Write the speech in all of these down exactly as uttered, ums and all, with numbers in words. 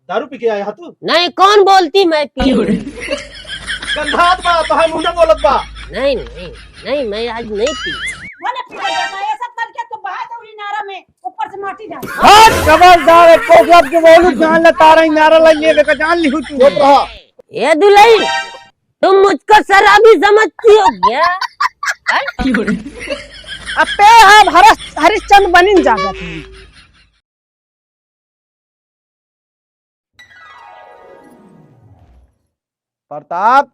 दारू पी के आया है तू? नहीं, कौन बोलती मैं पी? गंधात बा, तोहार मुंह ना बोलत बा। नहीं, नहीं, नहीं, मैं आज नहीं पी। मने पी के जाता है, ऐसा करके तो बहा दे उड़ी नारा में, ऊपर से माटी डाल। हट, खबरदार, एको शब्द बोलू, जान ले तारा ही नारा लग लेवे का, जान लिहू तू। चुप रहा। ए दुलही, तुम मुझको शराबी समझती हो क्या? हैं? अब ते हम हरस-, हरिश्चंद्र बनिन जाबे। प्रताप,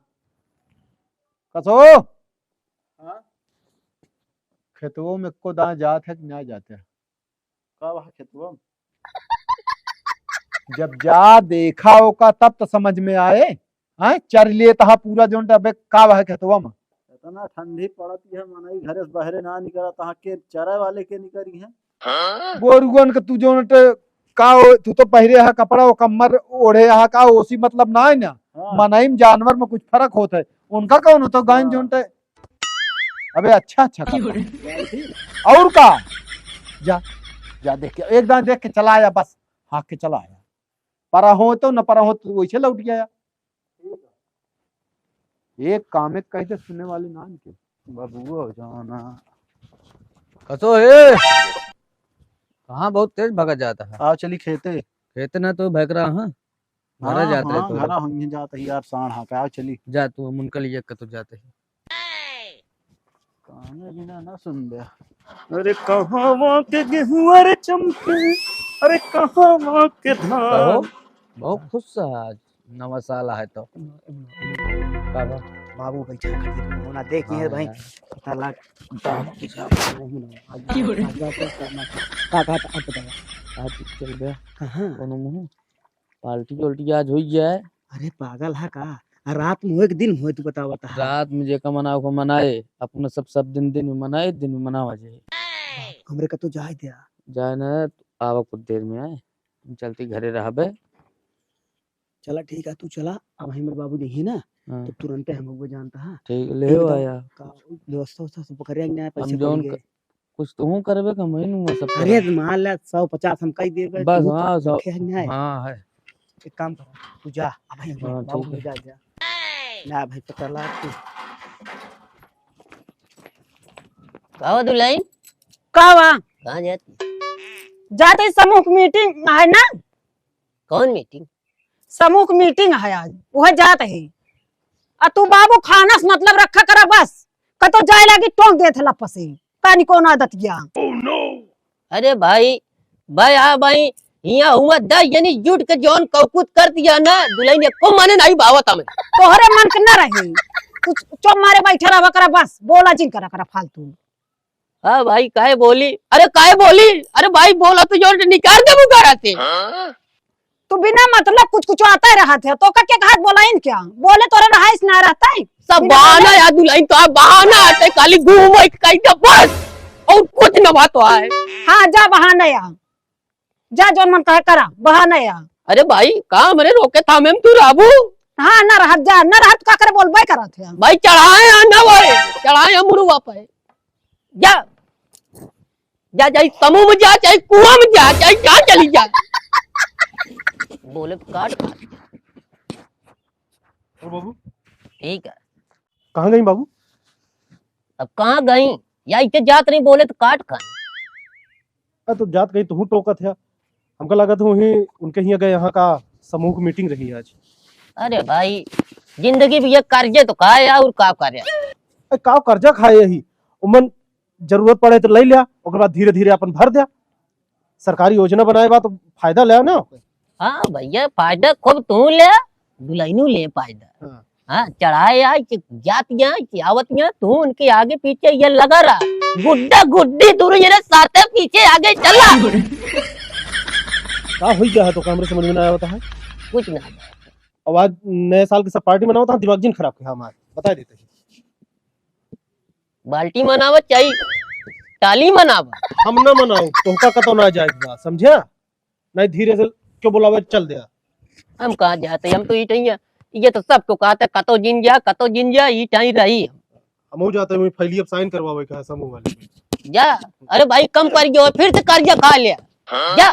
कसो? हाँ? खेतवो में एको दाएं जात है कि ना जात है? का वहाँ खेतवा में? जब जा देखा ओका तब तो समझ में आए। हैं? चर लिए तहा पूरा जोन अबे का वहाँ खेतवा में? इतना ठंडी पड़त है, मनई घरे से बहरे ना निकला, तहाँ के चरे वाले के निकरी हैं? गोरुअन के तू जोन टे का ओ, तू तो पहिरे हा कपड़ा, ओ कम्मर ओढ़े हा का, ओसी मतलब ना है ना। हाँ। मनई में जानवर में कुछ फर्क होत है। उनका कौन होता गायन हाँ। जोन टे अबे अच्छा, अच्छा कपड़ा। और का? जा, जा देख के, एक दाएं देख के चला आया बस, हाँक के चला आया। परा हो तो न परा हो तो वैसे लौट गया। एक काम एक कह दे सुने वाली ना इनके। बबुआ हो जाओ ना। कसो हे? कहाँ बहुत तेज भगा जाता है? आओ चली खेते। खेते ना तो भग रहा, हाँ। घरा हाँ, जात रहे हाँ, तो। घरा हम ही जात ही यार, साँढ़ हाँका, आओ चली। जा तू, हम उनका लिए कतो जाते हैं। काने बिना ना सुन बे। अरे कहाँ वहाँ के गेहूं रे चमके, अरे कहाँ वहाँ के धान। कहो, बहुत खुश है आज, नवा साल है तो। का बा? बाबू बैठा है खड़ी, होना देखी हाँ है भाई। यार। पता लग। का, का, का, का, का, का, आज चल बे। कहाँ? कोनो मुँह? पार्टी वार्टी आज होई जाए। अरे पागल है का? आ रात में होए कि दिन में होए, तू बतावा ता। रात में जेका मनावे को मनाए, अपना सब, सब दिन, दिन में मनाए, दिन में मनावा जाए। हमरे का तो जाए दिया। जाए ना, आवा कुछ देर में आए, हम चलती घरे रहबे। चला ठीक है, तू चला, अब वहीं मेरे बाबू देखिए ना, हाँ। तो तुरंते हम लोग जानता है। ठीक, ले ठीक आओ बा। यार। का व्यवस्था, व्यवस्था सब करिया कि नहीं, हम पैसे जौन कौड़ी के? कुछ तो हूँ करबे का, मैं नू सब अरे, करबे। मान ले, सौ पचास हम कई देबे, बस, तू हाँ, तो सौ, रखे है कि नहीं? हाँ, है। एक काम कर, तू जा, अब भाई, हाँ, बाबू ठीक है। जा, जा। ना भाई, पता ला तू। का हो दुलही? का बा? कहाँ जाती? जाते समूह की मीटिंग है ना? कौन मीटिंग? समूह की मीटिंग है आज, वह जात है। आ तू बाबू खाना से मतलब रखा करा बस, कतो जाए लागी टोंक देत है लपसे, तानी कौन आदत गया। अरे भाई, भाई, आ भाई, हियाँ हुआ दस जनी जुट के जौन कौकुत कर दिया ना, दुलही ने को माने नहीं भावत हमें। तोहरे मन के न रहे, तू चुप मारे बैठा रहा करा बस, बोला जिन करा करा फालतू। हाँ भाई, काहे बोली? अरे काहे बोली? अरे भाई, बोला तो जोर से निकाल दे मुँह से। तू बिना मतलब कुछ कुछ आता ही रहत है, तो का के हाथ बोलाइन क्या? बोले तोरे रहाइस ना रहता है। सब बिना बहाना बोले। यार दुलही, तो बहाना आते, खाली घूम एक कहीं का बस, और कुछ ना बात है। हाँ, जा बहाना या। जा, जौन मन कहे करा, बहाना या। अरे भाई, का हमरे रोके थामे में तू रहबू? हाँ, ना रहत जा, ना रहत का करे बोलबे करत है। भाई, चढ़ाए आ ना भाई, चढ़ाए आ मुड़वा पे। जा, जा, जा, समूह में जा, चाहे कुआं में जा, चाहे जहाँ चली जा। बोले काट। और बाबू? ठीक है। कहाँ गई बाबू? अब कहाँ गई? या इते जात नहीं बोले तो काट खाए। अरे तो जात गई, तू टोकत है। हमका लागत है वहीं उनके हियाँ गए, यहाँ का समूह की मीटिंग रही आज। अरे भाई, जिंदगी भी ये कर्जे तो खाए और का करे? अरे का कर्जा खाए यही? उमन जरूरत पड़े तो ले लिया, ओकर बाद धीरे धीरे अपन भर दिया। सरकारी योजना बनाए बा तो फायदा ले ना। हाँ भैया, फायदा खूब तू ले, दुलहिनू ले फायदा। हाँ। हाँ, चढ़ाए आई कि जात यहाँ कि आवत यहाँ, तू उनके आगे पीछे ये लगा रहा। गुड्डा गुड्डी दूर ये साथे पीछे आगे चला। का होई क्या है तो हमरे समझ में ना आवता है? कुछ ना। अब आज नए साल के सब पार्टी मनावत है, दिमाग जिन खराब किया हमार, बता देते हैं। बाल्टी मनावत चाही, टाली मनावा। हम ना मनाओ, तोहका कतो ना जाए बा, समझा? नहीं धीरे से क्यों बुलावे, चल दे। हम कहाँ जाते, हम तो ई टइया, ये तो सबको कहते, कतो जिन जा, कतो जिन जा, ई टाई रही। हम हो जाते हैं, फैली अब साइन करवावे का है समूह वाले में। जा, अरे भाई कम कर गयो, फिर से कर्जा खा ले। जा,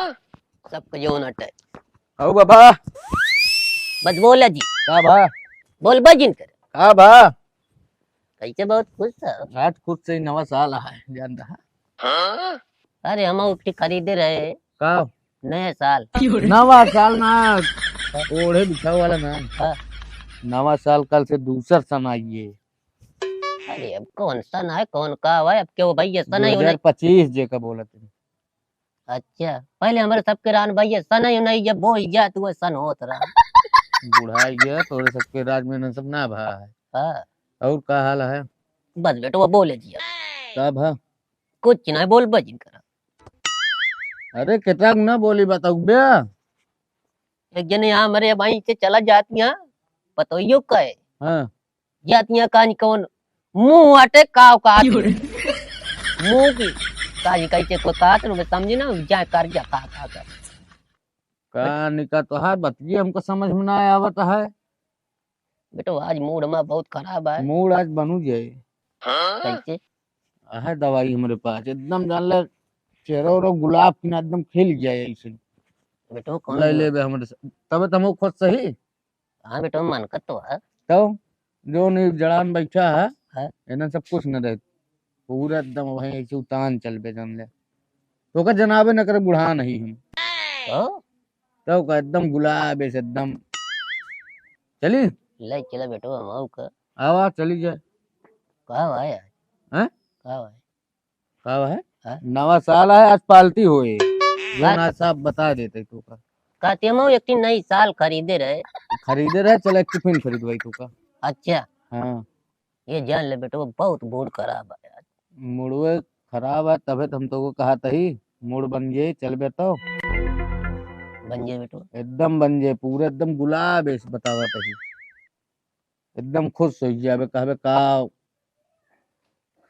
सबको जो ना टाई। आओ बाबा। बस बोला जी। का भा? बोल बा जिन कर। का भा? कैसे बहुत खुश है? आज खुश से नवा साल है, जान रहा। अरे हम उठी खरीदे रहे। का? नया साल। नवा साल ना, ओढ़े बिछावे वाला ना। हाँ। नवा साल कल से दूसर सन आइए। अरे अब कौन सन है, कौन का है, अब क्यों भाई ये सन है, दो हजार पच्चीस जे का बोलत है। अच्छा, पहले हमारे सबके रान भाई ये सन है, नहीं जब वो इज्जत हुआ सन होत रहा। बुढ़ाई गया, तोरे सबके राज में न सब ना भा है। हाँ। और का हाल है? बस बेटो, वो बोले जी अब। का भा? कुछ ना बोल बजिन करा। अरे, केतना ना बोली बताऊ बे? एक जने यहाँ हमारे भाई से चला जाती हैं, पतोइयो का है। हाँ। जाती हैं कान कौन मुंह आटे काव का आटे। मुंह की काजी कैसे कोई कहा तो समझे ना, जा कर जा का, का, का। का निका तोहार बतिये हमको समझ में ना आवत है। बेटो, आज मूड हमारा बहुत खराब है। मूड आज बनू जाए। कैसे? है दवाई हमरे पास, एकदम जान ले, चेहरा उहरा गुलाब की ना एकदम खिल जाए ऐसे। बेटो, कौन ले दवा? लेबे हमरे से, तबे तो हम खुद सही। हाँ बेटो, मन का तो है। तो जो नहीं जड़ान बैठा है, हाँ। इन्हें सब कुछ न रहे, पूरा एकदम वहीं ऐसे उतान चल बे जान ले। तो का जनाबे न करे, बुढ़ा नहीं हम। तो? तो का एकदम गुलाब ऐसे एकदम। चली? ले चला बेटो, हम आऊ का। आवा, चली जाए। का भाई आज? हैं? का भाई? का है? हाँ? नवा साल है, आज पार्टी होए। जो का? ना साहब बता देते तो का। कहते हम एक ठे नई साल खरीदे रहे। खरीदे रहे, चला एक टिफिन खरीदवाई तो का। अच्छा। हाँ। ये जान ले बेटो, बहुत मूड खराब है आज। मूडवे खराब है, तबे तो हम तो को कहा तही, मूड बन जाए, चल बे तो। बन जाए बेटो। एकदम बन जाए, पूरा एकदम गुलाब ऐसे बतावा तही। एकदम खुश हो जाबे, कहबे का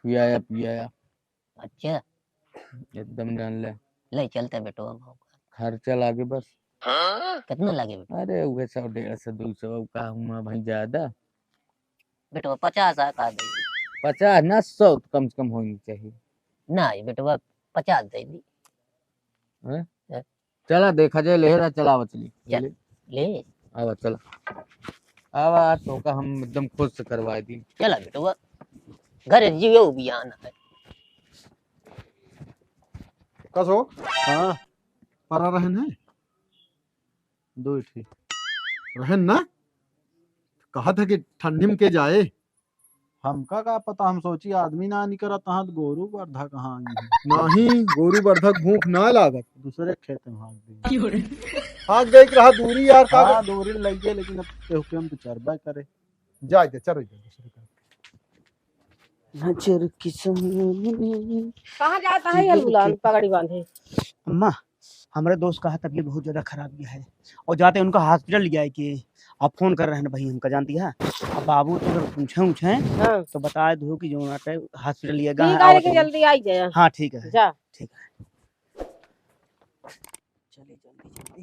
खियाया पियाया। अच्छा। एकदम जान ले। ले चलते बेटो अब। खर्चा लागे बस। कितना लागे बेटो? अरे उहे सौ, डेढ़ सौ, दो सौ, अब का हुआ भाई ज्यादा? बेटो पचास आ का दे। पचास ना, सौ तो कम से कम होनी चाहिए। ना ये बेटो पचास दे दी। हैं? हैं? चला देखा जाए, लेहरा चला आवा चली। चल, ले। ले। आवा चला। आवा, आज तो का हम एकदम खुश से करवाए दी। चला बेटवा, घर जीवे बियान है। कसो? हाँ। परा रहन है? दो ठे। रहन ना? कहा था कि ठंडी में के जाए? हमका का पता, हम सोची आदमी ना निकरत, तहाँ गोरू बरधा कहाँ आई है। नाही, गोरू बरधा भूख ना लागत। दूसरे खेत में हाँक दे। हाँक दे के रहा दूरी यार, का हाँ, दूरी लगे, लेकिन अब केहू के हम तो चरबा करे। जा, जा, चल, जा, दूसरे का। नजर की सामने कहाँ जाता है ये गुलाम पगड़ी बांधे? अम्मा, हमरे दोस्त का तबीयत बहुत ज्यादा खराब गया है और जाते उनका हॉस्पिटल ले जाए के। अब फोन कर रहे हैं भाई, हमका जानती है। अब बाबू तो अगर पूछे उछे हाँ। तो बता दो कि जो आटे हॉस्पिटल लिए गए ठीक हैं, है, आवत लेकिन हैं। जल्दी आई जाए। हाँ, ठीक है। जा। ठीक है। चले जल्दी जल्दी,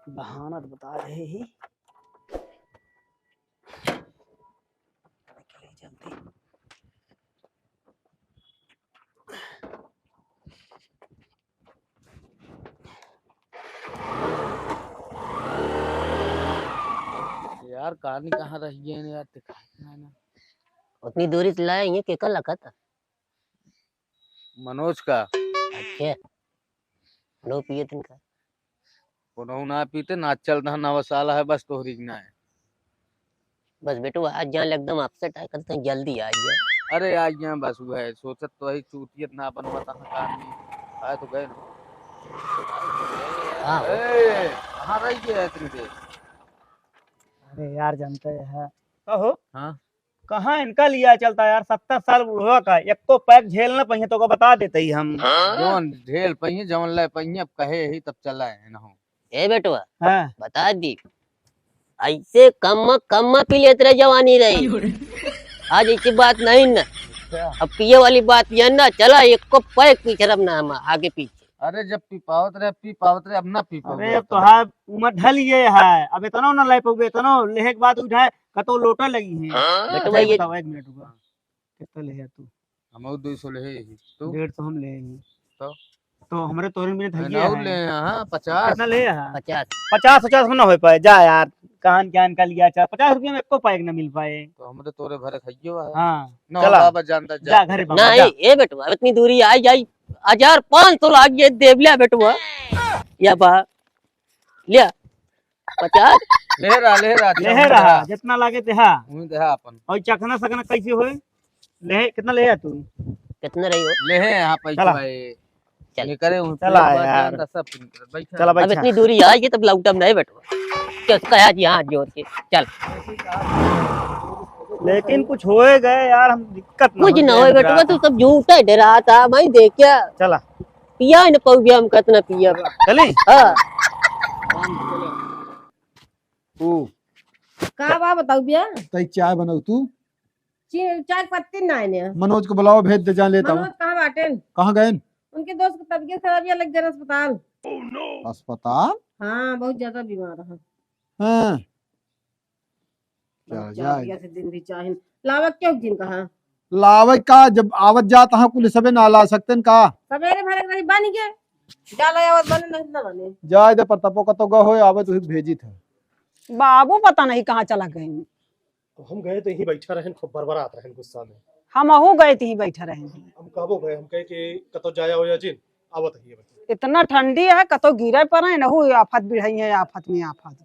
बहाना तो बता रहे ही। निकले जल्दी। यार, कहानी कहाँ रह गई है यार, दिखाई ना ना। उतनी दूरी से लाए, ये केकर लखत? मनोज का। अच्छा, लो पिए तिनका। कोनो ना पीते ना, चल दहा नवा साल है, बस तोहरी के ना है। बस बेटू, आज जान एकदम upset है, कल तक जल्दी आ गया। अरे, आ गया बस, वो है, सोचत तो है, चूतियत ना बनवा, तहाँ का आदमी आए तो गए ना। हाँ, हो। ए, कहाँ रह गया है इतनी देर? अरे यार, जानते हैं। कहो। हाँ। कहाँ इनका लिया चलता यार, सत्तर साल बूढ़वा का, एको पैक झेल न पहिए, तो का बता देते ही हम। जौन झेल पहिए, जौन ले पहिए, अब कहे ही तब चला है ना हो। ए बेटवा, हाँ। बता दी, ऐसे कम, कम पी लेत रहे जवानी रही। आज ऐसी बात नहीं ना। अच्छा। अब पिए वाली बात ये ना, चला एको पैक पीछे रब ना हम आगे पीछे। अरे जब पी पावत रहे, पी पावत रहे, अब ना पी पावत अरे रहे। अब तोहार उम्र ढल गए है, अब इतना ना ले पाओगे, इतना लेहे के बाद उठाए, कतो लोटा लगी है। बेटवा, ये बताओ, एक मिनट रुको, कितना ले है तू? हम दो सौ ले ही। तू? डेढ़ सौ हम ले ही। तो? तो हमरे तोरे में धइये है। ले, हाँ, पचास। कितना ले है? पचास। पचास, पचास में ना हो पाए, जा यार। कान, कान का लिया, चार, पचास रुपया में एको पाए ना मिल पाए। तो हमरे तोरे भरे खाइयो है। हाँ, ना चला। बाबा जानता जा। जा घरे बाबा, नहीं, जा। ए बेटवा, इतनी दूरी आई जाई, हजार पाँच सौ लाग ये देवलिया बेटवा। या बा, लिया। पचास? ले रहा, ले रहा, ले रहा, जितना लागे ते हा। उही ते हा अपन। और चखना सकना कैसे होए? ले, कितना ले आ तू? कितना रही हो? ले है यहाँ पैसा चला। भाई। चल। ये करे हूँ, चला पेट भर यार। जान, सब कुछ कर, बैठा। चला अब बैठा। इतनी दूरी आई कि तब लौटब नहीं बेटो। क्या कहा जी हाथ जोड़ के? चल। लेकिन कुछ होए गए यार, हम दिक्कत ना कुछ हो ना जाए होए बेटवा, बेटा। तू सब झूठा डरा था, मैं देखा। चला। पिया है ना पौगिया, हम कितना पिया। चली? हाँ। ओ। का बा बताऊ बिया? तई चाय बनाऊ तू? ची-, चाय पत्ती ना है ने। मनोज को बुलाओ, भेज दे, जान लेता हूँ। मनोज कहाँ बाटेन? कहाँ गए? उनके दोस्त की तबीयत खराब है, लग गए अस्पताल। अस्पताल? हाँ, बहुत ज्यादा बीमार है। हाँ। बहुत चल, ज्यादा जाए। से दिन भी चाहे। लावा क्यों दिन कहा? लावे का, जब आवत जात हाँ कुल सबे ना ला सकते न का? सवेरे भरे रही बन के। डाला आवत बने नहीं ना बने। जाए दे प्रतापो का तो गहो आवे तो भेजी था। बाबू पता नहीं कहाँ चला गए। तो हम गए तो यहीं बैठा रहन, खूब बरबरात रहन गुस्सा में। हमहू गए तो यहीं बैठा रहन। हम कहबो गए, हम कहे कि कतो जाया हो या जिन, आवत ही है बच्चे। इतना ठंडी है, कतो गिरे पर है, नहु आफत बिढ़ई है, आफत में आफत।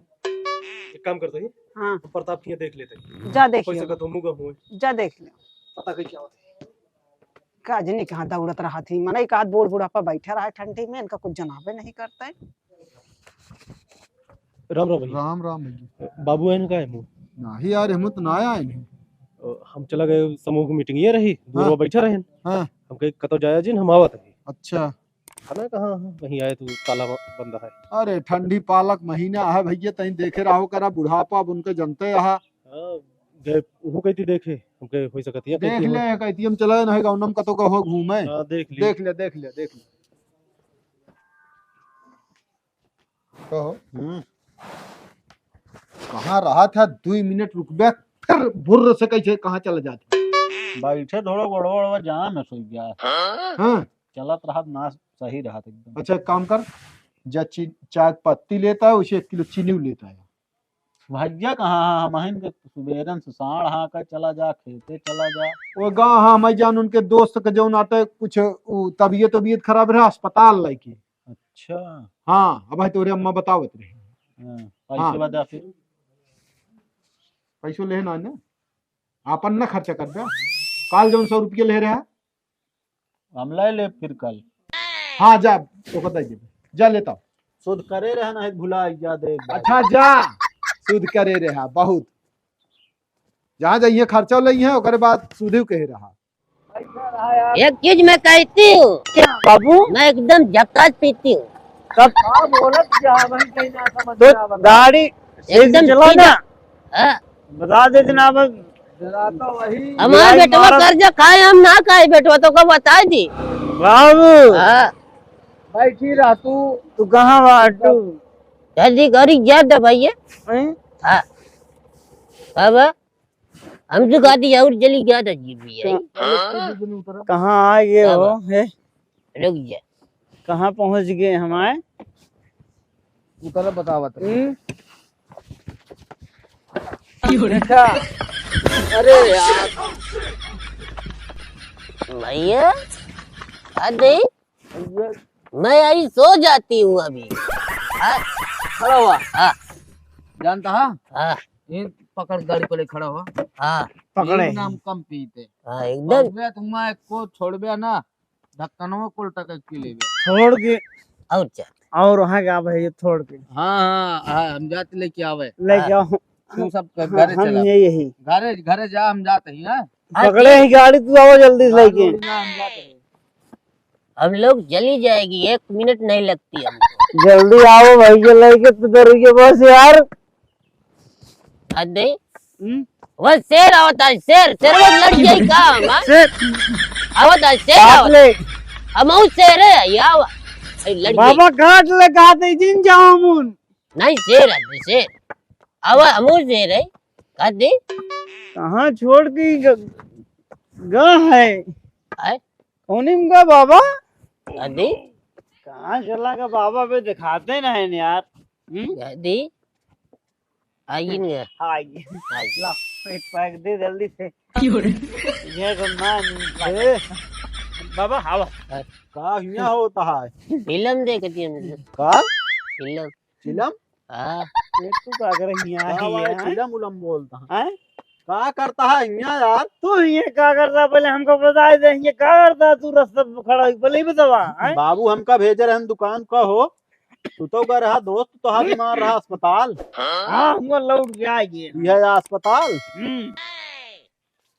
एक काम करते ही, हाँ। हम प्रताप के यहाँ देख लेते हैं। जा देख हो लियो। सकत हो मुँह हुए। जा देख लियो। पता कहीं क्या होता है। का जनी कहाँ दौड़त रहा थी, मनई का बूढ़ बुढ़ापा बैठा रहा है ठंडी में, इनका कुछ जनाबे नहीं करता है। राम राम भैया। राम राम भैया। बाबू आइन का है मुँह? नाही यार, हम तो ना आए हैं। अ, हम चला गए समूह की मीटिंग ये रही, दूर हाँ। में बैठा रहे। हाँ। हम कहे कतो जाया जिन, हम आवत है। अच्छा। खाना कहाँ है? वहीं आए तो ताला ब-, बंद है। अरे ठंडी पालक महीना है भैया, तहीं देखे रहो करा बुढ़ापा अब उनके जनते रहा। हाँ, गए, वो कहती देखे, हम कहे हो सकती है, देख कहती ले, हो। कहती हम चला नहीं गाँव नम कतो का हो घूमे। हाँ, देख ली। देख ले, देख ले, देख ले। कहो। हम्म। कहाँ रहा था, दुई मिनट रुकबे, फिर भुर्र से कैसे कहाँ चला जाता? बैठे थोड़ा गड़बड़ हुआ, जाम है, सोई गया। हाँ। चलत रहा ना, सही रहा था एकदम। अच्छा, एक काम कर, जा ची-, चाय पत्ती लेता है, उसे एक किलो चीनी लेता है। भैया कहाँ है? हम आइन के सुबेरन से साढ़ हाँ का चला जा, खेते चला जा। वो गाँव, हाँ, मैं जान उनके दोस्त के जौन आटे कुछ उ तबियत, तबियत खराब रहा, अस्पताल लेके। अच्छा। हाँ, अब भाई तोरे अम्मा बतावत रहे। हाँ, पैसे हाँ। बता फिर। पैसो ले ना, ना। आपन ना खर्चा कर दे। काल जौन सौ रुपया ले रहा। हम ले ले फिर कल। हाँ, जा, तो बता दे। जा लेता। सुध करे रहा ना, भुला जा दे एक बार। अच्छा, जा। सुध करे रहा, बहुत। जहाँ जाइए खर्चा लई है, ओकरे बाद सुधे कहे रहा। एक चीज मैं कहती हूँ। क्या बाबू? मैं एकदम झक्कास पीती हूँ। कब? हाँ, बोलत जा, वही कहीं ना समझ तो में आवत। गाड़ी एकदम चला सीधा। ना। हाँ। बता दे जनाब। जरा तो वही। हमार बेटवा मारत। कर्जा खाए, हम ना खाए बेटवा, तो को बता दी। बाबू। हाँ। बैठी रह तू। तू कहाँ बाटू? जल्दी करी, जा दे भैया। हैं? हाँ। बाबा, हम तो गाड़ी और जली गया था जी भी है। कहाँ आ गए हो? बाबा। हे? रुक जा। कहाँ पहुँच गए हमारे? उतर बतावत रहे। हम्म? अच्छा। अरे यार। भैया, अरे, मैं यही सो जाती हूँ अभी। हाँ? खड़ा हुआ। हाँ। जानता है? हाँ। ये पकड़ गाड़ी को ले खड़ा हुआ। हाँ। पकड़े। ये नाम कम पीते। हाँ, एकदम। पकड़ गया तो मैं को छोड़ गया ना। ढक्कनवा कुल टकक के लेबे। छोड़ के। और क्या? और वहाँ का भाई छोड़ के। हाँ, हाँ, हाँ, हम जाते लेके आवे। लेके हाँ। आओ। तू सब हाँ, घरे हम चला। ये यही। घरे, घरे जा, हम जाते ही, हाँ? पकड़े ही गाड़ी, तू आओ जल्दी से गाड़ी लेके। उड़ी ना, हम जाते हैं। हम लोग चली जाएगी, एक मिनट नहीं लगती हमको। जल्दी आओ भाई के लेके, तू डर गया बस यार। अरे, हम्म? वो शेर आवता है, शेर, शेर वो लड़ जाई का हम, हाँ? शेर। आवता है, शेर काट आवता। ले। हम वो शेर है, ये आवा। ए, लड़ बाबा जाई। काट ले, काट ले, जिन जामुन। नहीं, शेर है, शेर। आवा, हम वो शेर है। काट दे। कहाँ छोड़ के ग-, गा है? आए? कौन इनका बाबा? काट दे। कहाँ चला गया बाबा, अबे दिखाते नहीं यार। हम्म? दी, आइए ना। हाँ, आइए। आइए। ला, एक पैक दे जल्दी से। क्यों रे? ये तो ना, नहीं। ए, बाबा, हाँ। का हियाँ होता है? फिल्म देखती है मतलब। का? फिल्म। फिल्म? हाँ। एक तू का कर हियाँ का ही वाला है, हैं? फिल्म उलम बोलता है। हैं? का करता है हियाँ यार? तू हियाँ का करता, पहले हमको बता दे, हियाँ का करता तू रास्ता पे खड़ा होके, पहले ही बतावा, हैं? बाबू हमका भेजे रहन दुकान का हो, तू तो गए रहा दोस्त, तोहार बीमार रहा अस्पताल। हाँ, हमको लौट के आ गए। यह अस्पताल? हम्म।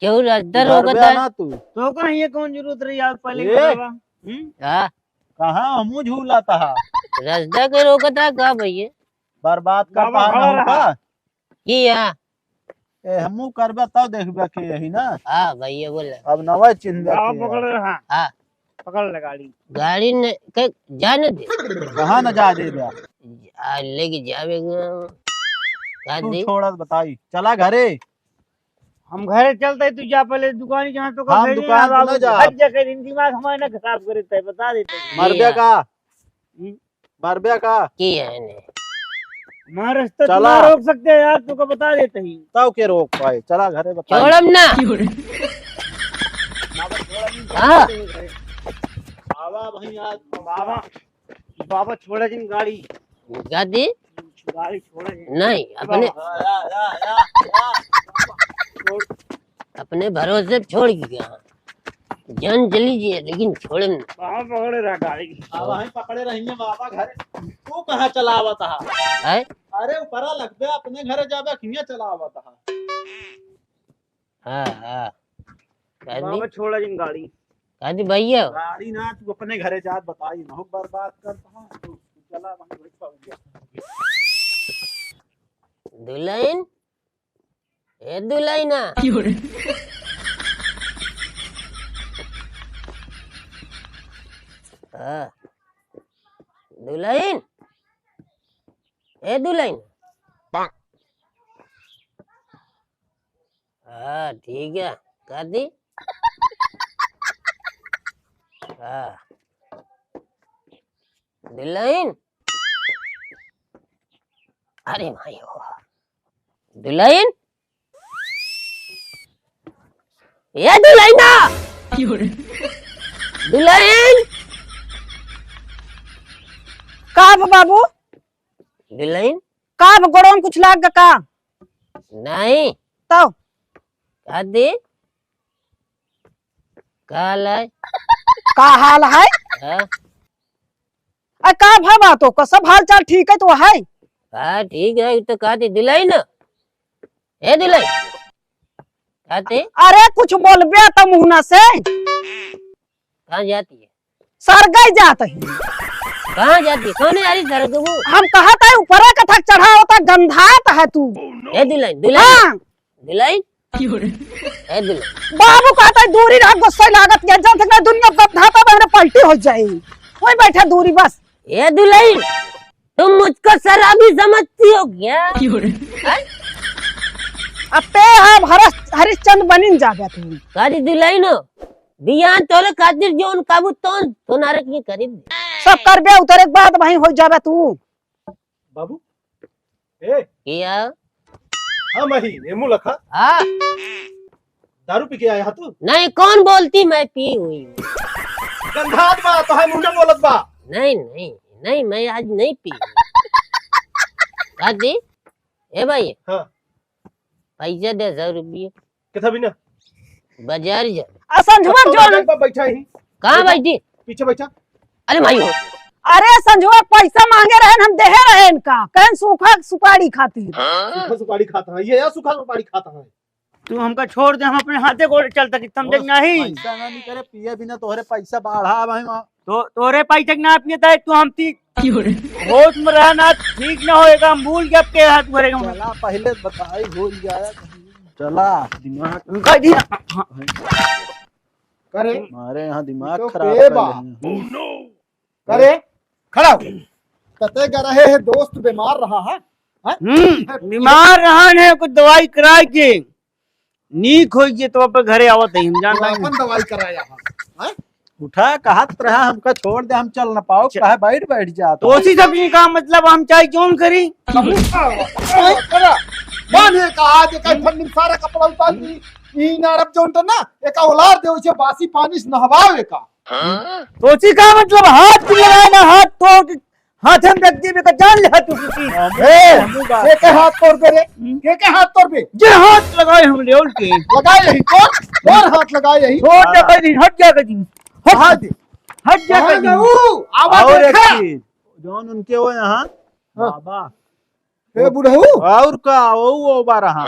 क्यों रजदा घर रोकत बे है? ना तू। तो कहाँ ये कौन जरूरत रही यार, पहले ए! बतावा। हम्म? हाँ। कहाँ हमू झूला तहा? रजदा के रोकत है का भैया? बर्बाद करता बाबा है खड़ा ना रहा। होता। की है? ए, हमू करबे तब देखबे के यही ना। हाँ भैया बोल। अब नवा चिन्ह बाबा के है। पकड़ रहा। हाँ। पकड़ ले गाड़ी। गाड़ी ने, के, जाने दे। कहाँ न जा दे बे? आ, लेके जावे ग-, का तू दे? छोड़ा बताई। चला घरे। हम घरे चलते, तू जा पहले दुकान जहाँ तो हम भेजे दुकान ना पे बाबू, ना जा। हट जा, कहीं दिमाग हमारा ना खराब करे, तय बता देते हैं। मरबे का? हम्म। मरबे का? की है ने? मारस तो चला। ना रोक सकते हैं यार, तुमको बता देते ही। तब के रोक पाए? चला घरे बता। छोड़म ना। हाँ। बाबा भाई आज बाबा बाबा छोड़ा जिन गाड़ी। गाड़ी? गाड़ी छोड़ा जिन। नहीं, अपने बाबा। या, या, या, या, या। छोड़। अपने भरोसे छोड़ के गया। जान चली जाए, लेकिन छोड़े ना। बाबा पकड़े रहा गाड़ी। बाबा ही पकड़े रहेंगे बाबा घर। तू कहाँ चलावत हा? है? अरे ऊपरा लगबे, अपने घर जाबे, किया चलावत हा? हाँ, हाँ। कह दी? बाबा छोड़ा जिन गाड़ी। कह दी भैया? गाड़ी ना, तू अपने घरे जात बताई, बहुत बर्बाद करता है, तू चला वहीं, वहीं पर। दुल्हन? ए दुल्हना? हाँ। दुल्हन? ए दुल्हन? हाँ, ठीक है, कर दी। हाँ। दुल्हन? अरे भाई हो। दुल्हन? ए दुल्हना! दुल्हन! का बा बाबू? दुल्हन? का बा, गोड़वा में कुछ लाग गा का? नहीं। तो? का दे? का हाल है? का हाल है? हाँ। अरे का भा बा तो, का सब हाल चाल ठीक है तो है? हाँ, ठीक है, तो का दे, दुल्हन? ए दुल्हन? का दे? अरे कुछ बोलबे तो मुँह ना से। कहाँ जाती है? सरगई जात ही। कहाँ जाती? कौन है यारी सरगबू? हम कहत है ऊपरे कथक चढ़ा होता, गंधात है तू। ए दुल्हन, दुल्हन, हाँ। दुल्हन? ए दुल्हन। बाबू कहत है दूरी रहा, गुस्सा लागत गया, जब तक दुनिया बंधाता बा, हमरे पलटी हो जाई। वही बैठा दूरी बस। ए दुल्हन, तुम मुझको शराबी समझती हो क्या? हैं? अब ते हम हरस-, हरिश्चंद्र बनिन जाबे तू। का दी दुल्हन हो? बियान तोरे खातिर जोन काबू तोन सोनारे की खरीद दे। सब करबे उतरे के बाद वहीं हो जाबे तू। बाबू, ए, किया? हाँ, मैं ही, नेमू लखा। हाँ। दारू पी के आया हा तू? नहीं, कौन बोलती मैं पी हुई? गंधात बा, तो है मुंडे बोलत बा। नहीं, नहीं, नहीं, मैं आज नहीं पी। का दी? ए भाई, हाँ। पैसा दे सौ रुपये। कितना बिना? बाजार जा। आ संझवा बैठा, जो बैठा, बैठा ही। कहाँ बैठा? बैठी? पीछे बैठा। अरे भाई हो। अरे संझवा पैसा मांगे रहन, हम देहे रहे इनका, कहन सूखा सुपारी खातिर। सूखा सुपारी खाता है, ये यार सूखा सुपारी खाता है। तू हमका छोड़ दे, हम अपने हाथे गोड़े चलता कि समझे बस, नहीं। पैसा ना नहीं करे, पिए बिना तोहरे पैसा बढ़ा भाई माँ। तो तोरे पैसा के ना पिए ताई, तू हम ती होश में रहा ना, ठीक ना हो, एक हम भूल गया के हाथ भरे हम। चला पहले बताई, भूल जाया। चला, दिमाग उनका दिया। करे? हमारे यहाँ दिमाग तो खराब के कर बा? रहे हैं। करे? खड़ा हो। कते गा रहे है दोस्त बीमार रहा है? हैं? हम्म, बीमार रहा है, कुछ दवाई कराए के नीक हो गए तो अपन घरे आवत है, हम तो जानता हूँ। अपन दवाई कराया है, हैं? उठा, कहत रहा हमका छोड़ दे, हम चल न पाओ, च- कहे बैठ बैठ जात। तो उसी सब का मतलब हम चाहे जौन करी। करा। माने का आज का फंडिंग सारा कपड़ा उतार दी। ई नारब जौन तो ना, एका उलार दे, उसे बासी पानी से नहवावे का। तो उसी का मतलब हाथ भी लगाए ना, हाथ तोड़ के हाथ में रख दिए, बेटा, जान ले हाथ तू किसी। ए, के के हाथ तोड़ दे रे? हम्म। के के हाथ तोड़ दे? जे हाथ लगाए हम लेवल के। लगाए यही तोर, तोर हाथ लगाए यही। छोड़ दे भाई, हट जा कहीं। हट। कहाँ दे? हट जा कहाँ कहीं। जाऊ? आवाज और एक देखा? चीज, जौन उनके वो यहाँ, हाँ। बाबा। ए बुढ़ऊ। और का, वो, वो बा रहा।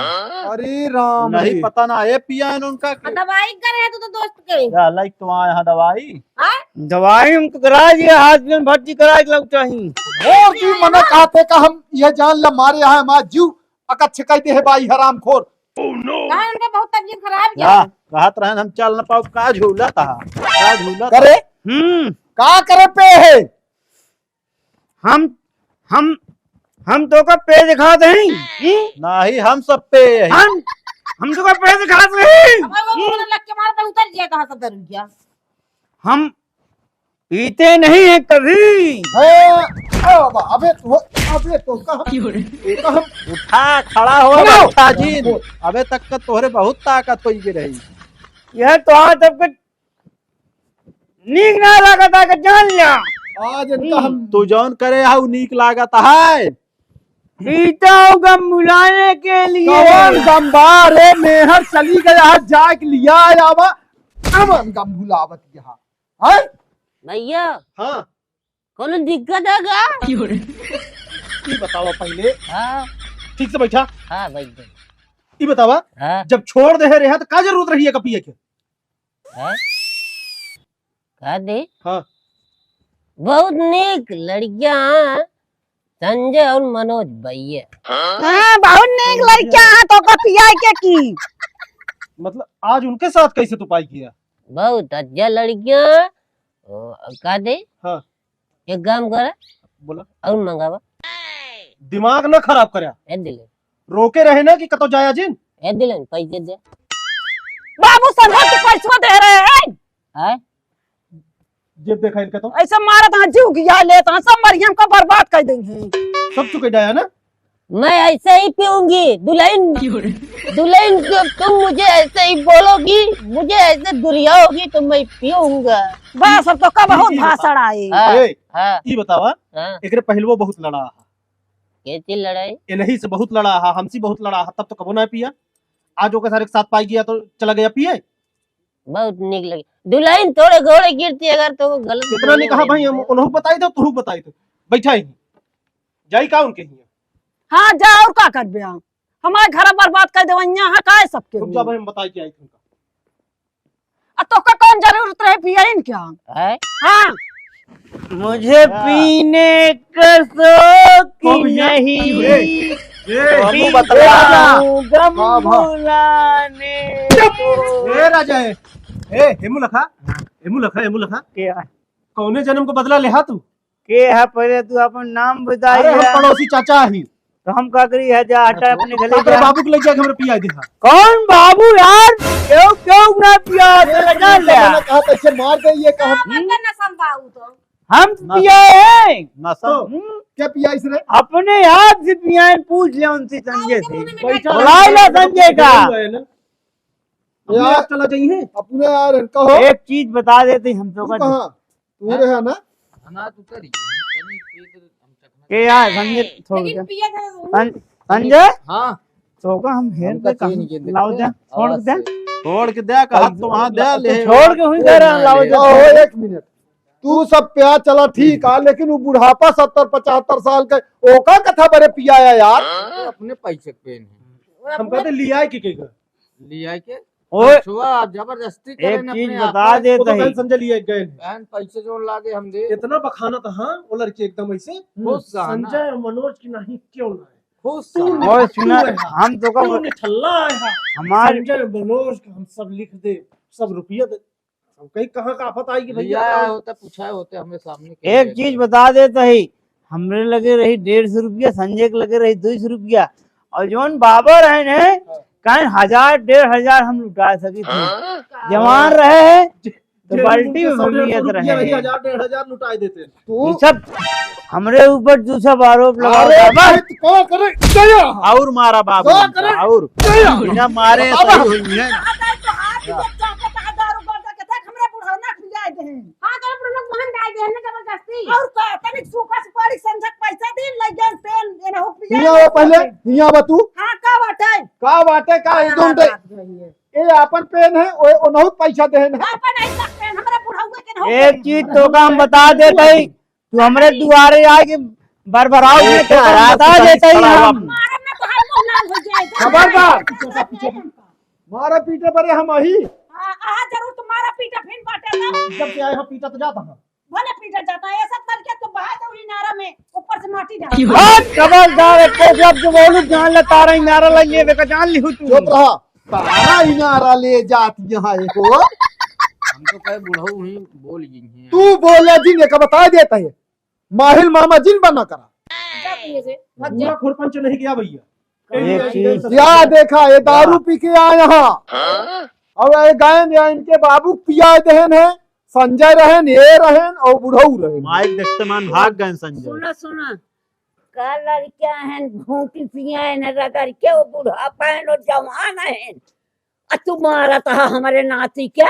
अरे राम नहीं रे। पता ना, ए पिया है उनका के। दवाई करे है तू तो दोस्त के। या, लाइक तो आए हैं दवाई। हाँ? दवाई हम तो करा दिए, हाथ में भर्ती करा के लग चाही। और भी मना कहते का हम ये जान ला मारे यहाँ हमार जीव अकच्छ कहते हैं बाई हरामखोर। कहा उनका बहुत तबीयत खराब क्या? या, कहत रहन हम चल न पाओ, का झूला था, का झूला था। करे? हम्म। का करे पे है? हम, हम, हम तोका पे दिखा दें। हम्म? नाही, हम सब पे यही। हम, हम तोका पे दिखा दें। हमारे वो बोलने लग के मार पे उतर गया, कहाँ सब दरुइया। हम पीते नहीं हैं कभी। ए, ए बाबा, अबे तो, अबे तो कहाँ, क्यों रे? कहाँ? उठा, खड़ा हो, खड़ा हो। बैठा जी। अबे तक का तोहरे बहुत ताकत होई के रही। यह तो आज तक नीक ना लागत है, के जान ल्या। आज इनका हम तू जौन करे है, उ नीक लागत है। पीता हूँ गम भुलाने के लिए। कवन गम बा रे, मेहर चली गया है, जाए के लिया आवा, कवन गम भुलावत यहाँ, हैं? भैया, हाँ। कोनो दिक्कत है का? ई बतावा पहले। हाँ। ठीक से बैठा। हाँ, बैठ गए। ई बतावा, हाँ। जब छोड़ दे रहे तो का जरूरत रही है का पिए के? हैं? का दे? हाँ। बहुत नीक लड़कियां हैं, संजय और मनोज भैया। हाँ, बहुत नीक लड़कियां हैं, तोका पियाए के की? मतलब, आज उनके साथ कैसे तू पाई किया? बहुत अच्छा लड़कियां हैं। ओ, का दे? हाँ। एक काम करा। बोला। और मंगावा। दिमाग ना खराब करया। ए दिले। रोके रहे ना कि कतो जाया जिन। ए दिले, पैसे दे। बाबू संजय के पैसवा दे रहे हैं। हैं? जेब देखा इनका तो। ऐसे मारत हाँ, जीव गिया लेत हाँ, सब मरियम का बर्बाद कर देंगे। सब चुके डाया ना? मैं ऐसे ही पीऊंगी, दुल्हन, दुल्हन, जब तुम मुझे ऐसे ही बोलोगी, मुझे ऐसे दुरियाओगी तो मैं पीऊंगा। बस, अब तो का बहुत भाषण आए। हाँ, ए, हाँ। ई बतावा, हाँ। एकरे पहलवो बहुत लड़ा हा। कैसी लड़ाई? इन्हीं से बहुत लड़ा हा, हमसे बहुत लड़ा हा, तब तो कबो ना पिया। आज ओके सारे के साथ पाई गया तो चला गया पिए। बहुत नीक लगे। दुल्हन थोड़े घोड़े गिरती अगर तो गलत कितना ने बोले कहा भाई, हम उन्हों बताई दो, तू बताई दो। बैठा ही। जाई का उनके हियां? हाँ, जा, और का करबे हम? हमारे घर बर्बाद कर देवा, यहाँ का है सबके रुक जा हुए? भाई, हम बताई के आई तुमका। आ, तोका कौन जरूरत रहे पियन क्या? हैं? हाँ। मुझे हाँ। पीने का शौक कौन भैया? नहीं। ए, ए, पी हमू बतला। जाऊं गम हाँ, हाँ। भुलाने को। ए, राजा, ए, ए, हेमू लखा, हेमू लखा, हेमू लखा। के है? कौने जन्म को बदला लेहा तू? के है, पहले तू अपन नाम बताई अरे, हम जा। पड़ोसी चाचा ही। तो हम का करी है, जा, हटा, अपने घरे का करे जा। बाबू के ले जाके हमरे पिया दे हा। कौन बाबू यार? क्यों, क्यों ना पिया? तो लगा ले। मैंने कहा, कैसे मार दे ये, कहा। हाँ, बता ना संभाऊ तो। हम ना, पिया है। ना सब। हम्म। क्या पिया इसने? अपने हाथ से पिया है, पूछ ले उनसे, संजय से। बुला ले संजय का। अपने यार, आप चला जाइए। अपने यार, इनका हो। एक चीज बता देते हम तो तू का कहाँ? तू रहा ना? अनाज उतर ही है। के यार, संजय, छोड़ लेकिन दे। पिया था वो। सं-, संजय? हाँ। तो का हम हेर हमका दे, चीन कहाँ? के लाओ दे, छोड़ दे। छोड़ के दे, कहा तो वहाँ दे, ले। छोड़ के हुई दे रहा, लाओ दे। ओहो, एक मिनट। तू सब प्यार चला ठीक आ, लेकिन वो बुढ़ापा सत्तर पचहत्तर साल का, ओका कथा बरे पियाया यार। अपने पैसे के पेन है। हम कहते लिया है कि के घर? लिया है के? ओए, बचवा जबरदस्ती करे एक न चीज अपने बता आप। देत वो तो हई। कल संजय लिया गए हैं। बहन पैसे जो लागे हम दे। इतना बखाना था, हाँ, वो लड़की एकदम ऐसे। खुश रहा ना। संजय और मनोज की नहीं क्यों ना है? खुश तू रहा। ओए, निठल्लू सुना, है। हम तो का क्यों निठल्ला है? हमार संजय मनोज का हम सब लिख दे, सब रुपया दे। हम कहीं कहाँ का आफत आई कि भैया लिया का होता, पूछा होते हमरे सामने के एक लिए चीज थे। बता देत हई, हमरे लगे रही डेढ़ सौ रुपया, संजय के लगे रही दो सौ रुपया, और जौन बाबा रहे ने, हाँ। कहीं हजार, डेढ़ हजार हम लुटा सकी थे। हाँ। जवान रहे हैं, ज-, बाल्टी में भर लिया तो रहे। हजार, डेढ़ हजार लुटाए देते। तू ये सब हमरे ऊपर तू सब आरोप लगा अरे रहा है। भाई, तू का करे? गया। और मारा बाबू का इनका, करे? और गया। बिना मारे बाबा। सही हुई है। कहाँ गए तो हाथ में चाकू कहाँ दारू बंद करके देख, हमरा बुढ़ौना खियाए दे। हाँ, तो अपने लोग वहाँ डाल दे, हमने जबरदस्ती। और का, तनिक सूखा सुपारी संझक पैसा दे, ले जाए पेन, ये ना हो पिया। हियाँ आवा पहले, हियाँ आवा तू। हाँ, का बात है? का बात है, का हाँ, एकदम हाँ, दे। बात वही है। ए आपन पेन है, ओए ओनहु पैसा देहन है। आपन ऐसा पेन हमरा बुढ़ौआ के ना हो एक गए। चीज तो का हम बता देते ही, तू हमरे दुआरे आए के बरबराव ए, में तो हम बता देते ही हम। मारब ना तो हम मुंह लाल हो जाए। खबरदार। मारा पीटे परे हम अही। हाँ, आ जरूर तुम्हारा पीटा फिर बाटे ना। जब से आए हम पीटा तो जाता है। भले पीटा जाता है, ऐसा करके तो बहा दो इनारा में, ऊपर से माटी डाल। हट, खबरदार, एको शब्द बोलू, जान ले तारा इनारा लग लेवे का, जान लिहू तू। चुप रहा, तारा इनारा ले जात यहाँ एको। हम तो कहे बुढ़ऊ ही बोल गई हैं। तू बोले जिन, एक बता देता है, माहिल मामा जिन बना करा। जा तू ये से, भाग जा। पूरा खुरपंच नहीं गया भैया। एक चीज। या देखा, ये दारू पी के आए यहाँ। अब ये गायन या इनके बाबू पिया देहन है, संजय रहन, ये रहन और बुढ़ऊ रहन। माइक देखते मान भाग गए संजय। सुना, सुना, का लड़कियां हैं, भूखी पिया हैं, रगड़ के वो बुढ़ापा हैं, वो जवान हैं। आ तू मारत हा हमरे नाती के?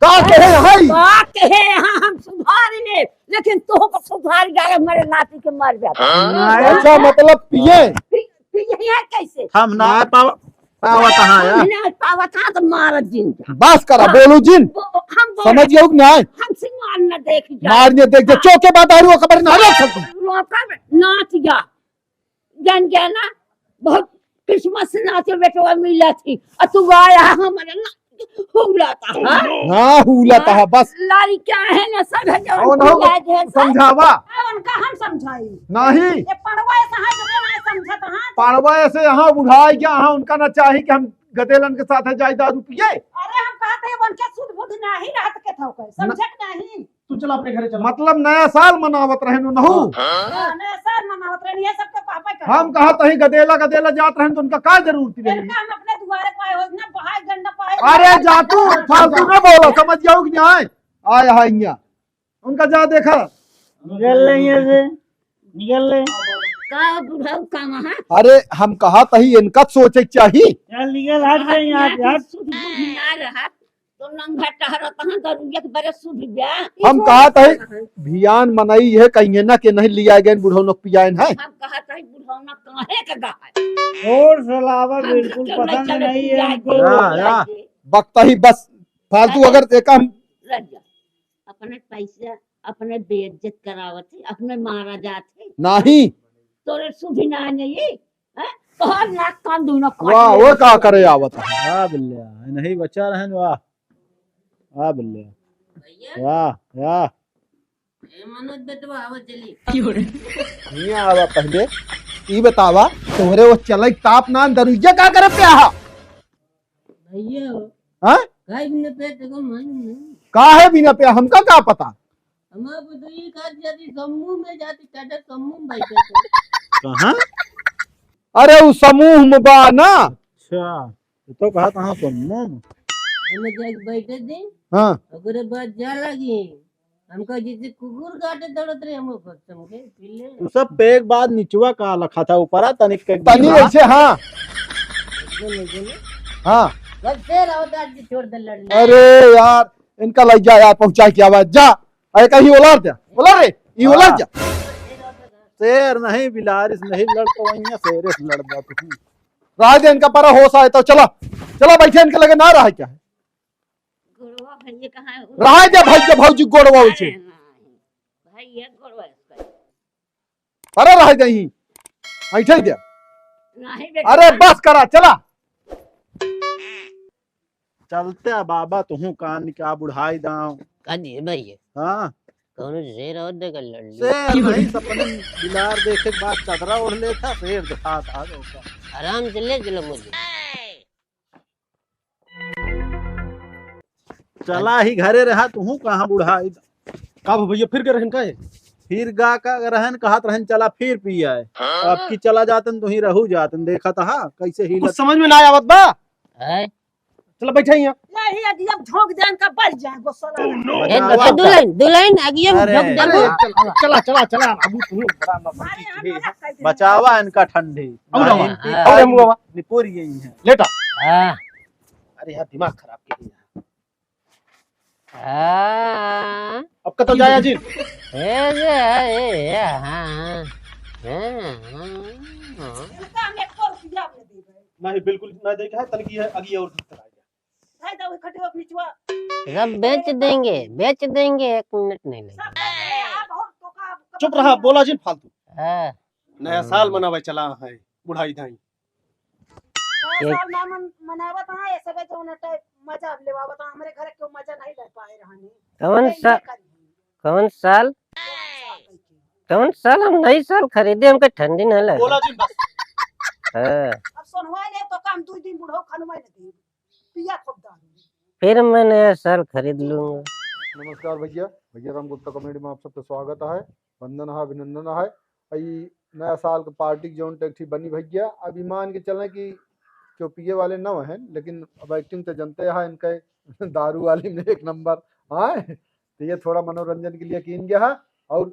का कहे हई? का कहे यहाँ हम सुधार ले, लेकिन तोह को सुधार जाए हमरे नाती के मर जाता। हाँ? अच्छा, मतलब पिए? पी-, पिए कैसे? हम ना पाव-, पावत हाँ यार। हम ना पावत हाँ तो मारत जिन जा। बस करा, हाँ। बोलू जिन। बो-, हम बोल समझ गयो कि नहीं? हम सिंगार न देख जा। मार ने देख जा, हाँ। चौके बाद आरू खबर ना रख सकती। लोकल नाच जा। जान गया ना, बहुत किस्मत से नाचे बेटवा मिला थी। और तू आया हमरे ना हुलाता है। हाँ, हुलाता है, बस। लड़का है ना, सब है जो और ना हो, हुला दे, सब। समझावा। हाँ, उनका हम समझाई। नहीं। ये पड़वा ऐसा है, जो ना समझत, हाँ। पड़वा ऐसे यहाँ बुढ़ाई गया, हाँ, उनका ना चाही कि हम गदेलन के साथ है जाए दारू पिए। अरे, हम कहते हैं, उनके सुध बुध नहीं रहत के था, समझत नहीं। तू चला अपने घरे चला। मतलब नया साल मनावत रहे नु नहू। हाँ, नया साल मनावत रहे, ये सब तो पापा का। हम कहा तही गदेला गदेला जात रहे तो उनका का जरूरत रही? इनका हम अपने दुआरे पाए हो, ना बहाए गंडा पाए। अरे जा तू, फालतू ना बोलो, समझ जाओ कि नहीं? आए हा इहाँ। उनका जा देखा। निकल ले यहाँ से, निकल ले। का बुढ़ऊ का वहाँ? अरे हम कहा तही इनका सोचे के चाही। चल निकल, हट जा यहाँ से, हट। सुध बुध ना रहा। तो नंगा टहरत हाँ, दरुइया के बरे सुध गया। हम कहा तही भियान मनई है, कहिए ना कि नहीं लिया गए बुढ़ऊ नक पियान है। हम कहा तही बुढ़ऊ नक काहे के गा है? और सलावा हम बिल्कुल तो पसंद नहीं है हमको। या, या। बकता ही बस फालतू। अगर एक हम लड़ जा। अपने पैसा, अपने बेइज्जत करावत है, अपने मारा जात है। नहीं। तोरे सुध ना नहीं। हैं? तोहर नाक कान दूनो काट वाह, ले। वो का करे आवत है? वाह बिल्लिया, नहीं बच्चा रहन, वाह। वाह बिल्लिया। भैया। वाह, वाह। ए मनोज बेटवा, आवा चली। ये आवा पहले, ई बतावा, तोहरे वो चलई ताप नान दरुइया का करे पे आहा? भैया। हाँ? काहे बिना पे तेको मालूम नहीं? काहे बिना पे, हमका का पता? हमार बुद्धि का जाती समूह में जाती, टाटा समूह में बैठे थे। कहाँ? अरे उ समूह में बा ना। अच्छा, ये तो कहा था समूह में। हमें जाके बैठे थे। हाँ। ओकरे बाद जा लगी। हमका जैसे कुकुर काटे दौड़त रहे, हम ओकर समझे, पी ले। तू सब पे एक बात निचवा का लखा था, ऊपरा तनिक के तनी हाँ। ऐसे, हाँ। बोले, बोले। हाँ। बस फिर आओ दादी छोड़ दे लड़ने। अरे यार, इनका लग जा यार, पहुंचा के आवाज जा। अरे कहीं ओलार दे, ओलार रे, ई ओलार हाँ। जा। शेर नहीं, बिलारिस नहीं लड़ तो वहीं शेरे से लड़ जा तू। रह दे इनका पर होश आए तो चला, चला बैठे इनके लगे ना रहे क्या है? गोड़वा भैया कहाँ है? रह दे भाई के भौजी गोड़वा उसे। अरे नहीं, भैया गोड़वा इसका। अरे रह दे ही, बैठे दे। नहीं बेटा। अरे बस करा, चला। चलते आ बाबा, तुहू कान का बुढ़ाई दाव। का दिए भैया? हाँ। कौनो शेर और देख लड़ ली। शेर नहीं, सपने में बिलार देखे के बाद चदरा ओढ़ लेता, शेर दिखा था लोग का। आराम से ले चलो मुझे। चला ही घरे रहा, तुहू कहाँ बुढ़ाई। का भैया फिर गए रहन का है? फिर गा का रहन, कहत रहन चला फिर पी आए। हाँ? अब की चला जातन, तुही रहू जातन, देखत हा कैसे ही कुछ लग- समझ में ना आवत बा। है? चला बैठा यहाँ। यही अगिया झोंक दे, इनका बढ़ जाए गुस्सा। Oh, no। ए, बचावा। दुल्हन, दुल्हन, अगिया में अरे। झोंक दे। अरे, चला, चला, चला, चला, अब तू बड़ा नौटंकी अरे, की है। हमारा कह दे। बचावा इनका ठंडी। और नहीं, हम, इनकी और हम ठंडी बाबा। निपुर गई है। लेटा। हाँ। अरे यार, दिमाग खराब के है। हाँ। अब कतौ जाया जी। ए, जे, ए, ए, हाँ, हाँ। हाँ, हाँ, हाँ। इनका हम एक रुपया भी नहीं देबे। नहीं, बिल्कुल ना देखे है, तनकी है, अगिया और धक्का आ गया। भाई, जाओ, इकट्ठे हो, बिचवा। सब बेच देंगे, बेच देंगे, एक मिनट नहीं लेंगे। सब बेच देंगे, आप हो, तो का, चुप रहा, बोला जिन फालतू। हाँ। नया साल मनावे चला है, बुढ़ाई दाई। नया एक साल ना मन-, मनावत है, ये सबे जौन अटे मजा लेवावत है, हमरे घर केहू मजा नहीं ले पाए रहनी। कौन अरे, सा-, ये करी। कौन साल? कौन साल कह के? कौन साल हम नई साल खरीदे, हमके ठंडी नहीं लगे। बोला जिन बस। हाँ। अब सोनवा ले तो काम दुई दिन बुढ़ऊ खनवा नहीं दी। पिया खूब दारू। फिर मैं नया साल खरीद लूंगा। नमस्कार भैया, भैया राम गुप्ता कॉमेडी में आप सबके स्वागत है, वंदन है, अभिनंदन है। ई नया साल के पार्टी के जौन टैक्सी बनी भैया, अब ई मान के चलें कि जो पिए वाले न हैं, लेकिन अब एक्टिंग तो जनते हैं इनके, दारू वाली में एक नंबर। हाँ, तो ये थोड़ा मनोरंजन के लिए कीन गया है। और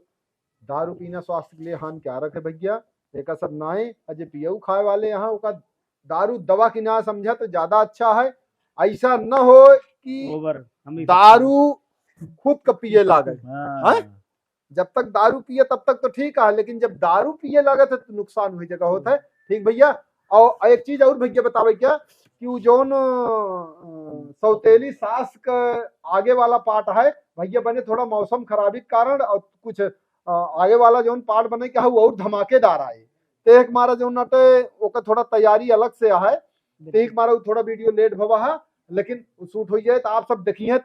दारू पीना स्वास्थ्य के लिए हानिकारक है भैया, एका सब नाई। अजे पियऊ खाए वाले यहाँ ओका दारू दवा की ना समझा तो ज्यादा अच्छा है। ऐसा न हो कि ओवर, हम ही दारू खुद का पिए लागे। हाँ। हैं? जब तक दारू पिए तब तक तो ठीक है, लेकिन जब दारू पिए लागे तो नुकसान हुई जगह होता है। ठीक भैया, और एक चीज और भैया बतावे क्या कि वो जौन, अ, सौतेली सास का आगे वाला पार्ट है भैया, बने थोड़ा मौसम खराबी के कारण और कुछ, अ, आगे वाला जौन पार्ट बने क्या है वो और धमाकेदार आए। ते एक मारा जौन नटे ओकर थोड़ा तैयारी अलग से है, ते एक मारा वो थोड़ा वीडियो लेट भवा है, लेकिन शूट हो जाए तो आप सब देखिए,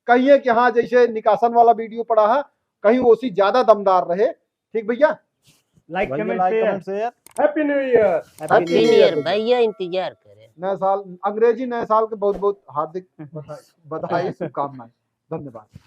कहिए कि हाँ जैसे निकासन वाला वीडियो पड़ा है, कहीं ओसी ज्यादा दमदार रहे। ठीक भैया, लाइक, भैया, कमेंट, लाइक, शेयर। कमेंट, शेयर। हैप्पी न्यू ईयर। हैप्पी न्यू ईयर भैया, इंतजार करें। नया साल, अंग्रेजी नया साल के बहुत बहुत हार्दिक बधाई, बधाई, शुभकामनाएं। धन्यवाद।